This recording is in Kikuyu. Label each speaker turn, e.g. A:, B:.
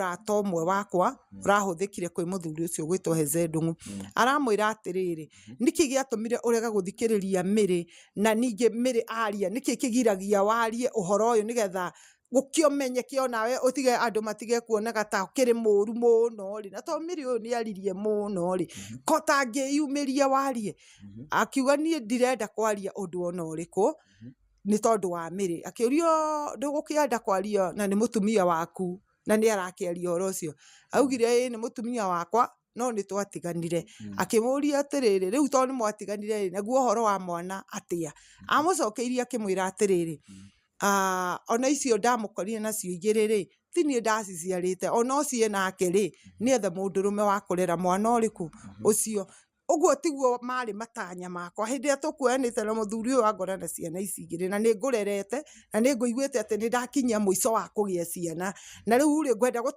A: Mũrata ũmwe wakwa ũrahũthĩkire kwĩ mũthuri ũcio gwĩtwo Heze Ndung'u, aramwĩra atĩrĩrĩ, nĩkĩ gĩatũmire ũrege gũthikĩrĩria Mĩrĩ? Na ningĩ Mĩrĩ aria, nĩkĩ kĩgiragia warie ũhoro ũyũ nĩgetha gũkĩomenyeke onawe ũtige andũ matige kuonaga ta ũkĩrĩ mũru mũno rĩ? Na to Mĩrĩ ũyũ nĩ aririe mũno rĩ, ko tangĩyumĩria warie? Akiuga, "Niĩ ndirenda kwaria ũndũ ona ũrĩkũ nĩ tondũ wa Mĩrĩ." Akĩũrio, "Ndũgũkĩenda kwaria na nĩ mũtumia waku na nĩ arakĩaria ũhoro ũcio?" Augire, "Ĩĩ, nĩ mũtumia wakwa, no nĩ twatiganire." Akĩmũria atĩrĩrĩ, "Rĩu tondũ nĩ mwatiganire rĩ, naguo ũhoro wa mwana atĩa?" Amũcokeirie akĩmwĩra atĩrĩrĩ, "Ona icio ndamũkorire nacio igĩrĩ rĩ, ti niĩ ndaciciarĩte. Ona ũcio nake rĩ, nĩethe mũndũrũme wa kũrera mwana ũrĩkũ ũcio. Ũguo tiguo marĩ matanya makwa hĩndĩ ĩrĩa tũkuoyanĩte na mũthuri ũyũ wangora na ciana ici igĩrĩ, na nĩ ngũrerete na nĩ ngũiguĩte atĩ nĩ ndakinyia mũico wa kũgĩa ciana, na rĩu rĩ, ngwenda gũtwara."